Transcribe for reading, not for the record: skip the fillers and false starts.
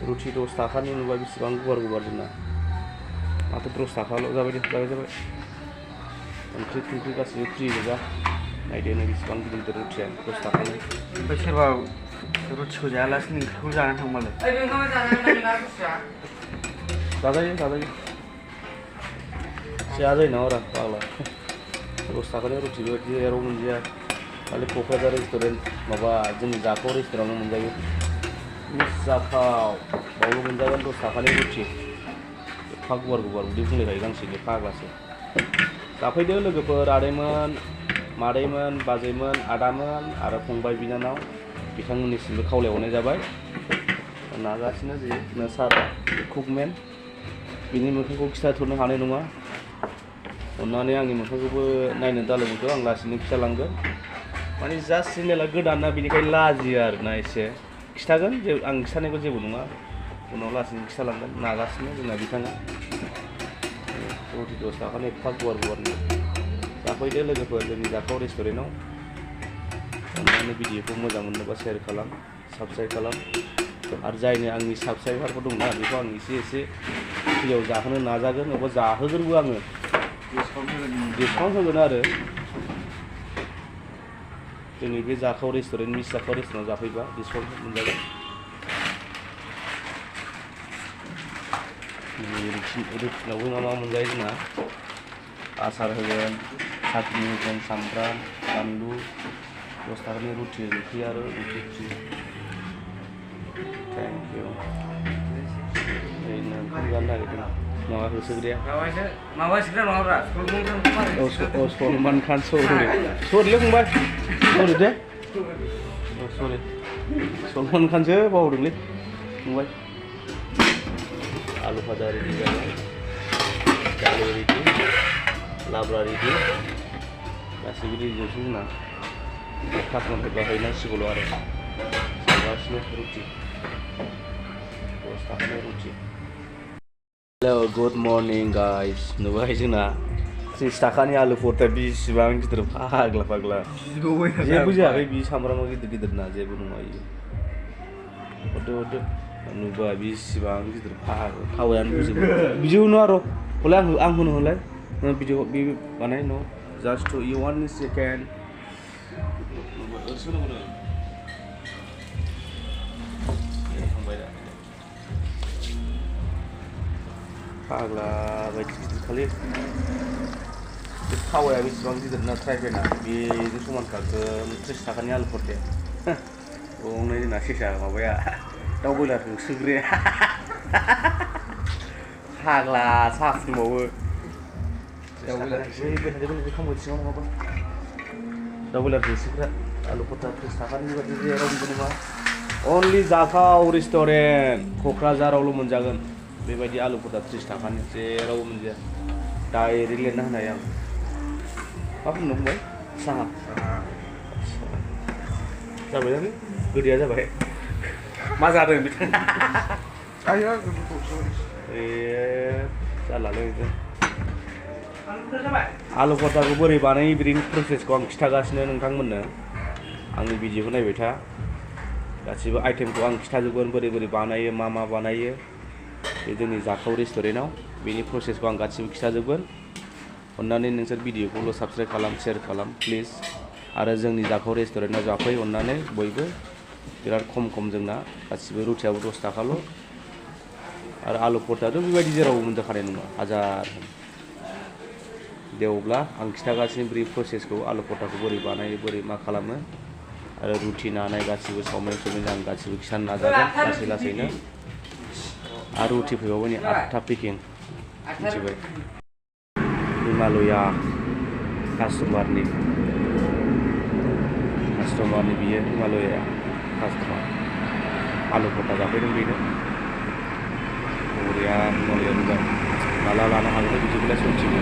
रुटि 10 थाखानि नुबा बेसेबां गुवार गुवार जोंना माथो 10 थाखाल' जाबाय जाबाय ओंख्रि थोंख्रि गासिबो फ्रि गोजा नायदो नै बेसेबां गिदिर गिदिर रुटिया 10 थाखानि ओमफ्राय सोरबा रुटिखौ जायालासिनो ओंख्रिखौ जानानै थांबालाय जाजायो जाजायो ना अरा फाग्ला 10 थाखानि रुटि बेबायदि जेराव मोनजाया खालि क'क्राझार रेस्टुरेन्ट माबा जोंनि जाखाव रेस्टुरेन्टाव मोनजायो मिस जाखाव बावल' मोनजागोन 10 थाखानि रुटि एफा गुवार गुवार उदै बुंलायखायो गांसेनि फाग्लासो जाफैदो लोगोफोर आदैमोन मादैमोन बाजैमोन आदामोन आरो फंबाय बिनानाव बिथांमोननिसिमबो खावलायहरनाय जाबाय नागासिनो जे सार कुकमेन बिनि मोखांखौ खिथाथ'नो हानाय नङा अन्नानै आंनि मोखांखौबो नायनो दालुबोथ' आं लासैनो खिथालांगोन माने जास्ट चेनेला गोदान ना बेनिखायनो लाजियो आरोना एसे खिथागोन जे आं खिथानायखौ जेबो नङा उनाव लासैनो खिथालांगोन नागासिनो जोंना बिथाङा रुटि 10 थाखानि एफा गुवार गुवारनि जाफैदो लोगोफोर जोंनि जाखाव रेस्टुरेन्टाव अन्नानै भिडिअखौ मोजां मोनोबा शेयार खालाम साबस्क्राइब खालाम आरो जायनो आंनि साबस्क्राइबारफोर दंना बेखौ आं एसे फ्रियाव जाहोनो नाजागोन एबा जाहोगोनबो आङो डिसकाउन्ट होगोन आरो जोंनि बे जाखाव रेस्टुरेन्ट मिस जाखाव रेस्टुरेन्टाव जाफैबा डिसकाउन्ट मोनजागोन रुटिनावबो मा मोनजायो जोंना आसार होगोन साटनि होगोन सामब्राम बानलु 10 थाखानि रुटि ओंख्रि आरो रुटि फ्रि थेंक इउ ओरैनो ओंखाम जानो नागिरदों माबा होसोग्राया माबासोग्रा नङाब्रा सलमान खान सरि फंबाय सरि दे सरि सलमान खानसो बावदोंलै फंबाय आलु भाजा रेडि जाबाय दालि रेडि लाब्रा रेडि गासैबो रेडि जोबसै जोंना कास्टमारफोर बाहायनांसिगौल' आरो संगासिनो रुटि 10 थाखानि रुटि हेलो गुड मर्निं गाइस नुबाय जोंना 30 थाखानि आलु परता बेसेबां गिदिर फाग्ला जेबो जायाखै बि सामब्रामा गिदिर ना जेबो नङा इयो हरदो नुबाय बेसेबां गिदिर थावायानो बुजोबो बिदिबो नङा र' हले आं होनो हले भिडिअ बे बानाय न' जास्ट इउ 1 सेकेन्ड फाग्ला बायदि गिदिर खालि थावाया बेसेबां गिदिर ना ट्राइपेना बेजों समानखागोन 30 थाखानि आलु परताया गंनै जोंना सेसा माबाया दाउ बयलार होसोग्राया फाग्ला साहा फुदुंबावो दाउ बयलार खामबोथिङाव नङाबा दाउ बयलार होसोग्रा आलु परता 30 थाखानि बेबायदि जेरावबो नङा अनलि जाखाव रेस्टुरेन्ट क'क्राझारावल' मोनजागोन बेबायदि आलु परता 30 थाखानि जेरावबो मोनजाया डाइरेक्ट लिरना होनाय आं मा बुंनो फंबाय साहा जाबाय जाबाय गोदैया जाबाय मा जादों बिथाङा जालालै आलु परताखौ बोरै बानायो बिनि प्रसेसखौ आं खिथागासिनो नोंथांमोननो आंनि भिडिअखौ नायबाय था गासिबो आइटेमखौ आं खिथाजोबगोन बोरै बानायो मा बानायो बे जोंनि जाखाव रेस्टुरेन्टाव बेनि प्रसेसखौ आं गासिबो खिथाजोबगोन अन्नानै नोंसोर भिडिअखौल' साबस्क्राइब खालाम शेयार खालाम प्लिज आरो जोंनि जाखाव रेस्टुरेन्टाव जाफै अन्नानै बयबो बिराद खम जोंना गासिबो रुटियाबो 10 थाखाल' आरो आलु परतायाथ' बेबायदि जेरावबो मोनजाखानाय नङा हाजार दे अब्ला आं खिथागासिनो ब्रिफ प्रसेसखौ आलु परताखौ बोरै बानायो बोरै मा खालामो आरो रुटि नानाय गासिबो सावमिन आं गासिबो खिथानो नाजागोन लासैनो आरो रुटि फैबावबाय नै 8था पेकिं मिथिबाय हिमालया कास्टमारनि बियो हिमालया कास्टमार आलु परता जाफैदों बेनो बरिया हिमालया नुबाय माला लानो हागोन बिदिखौलाय सन्थिगौ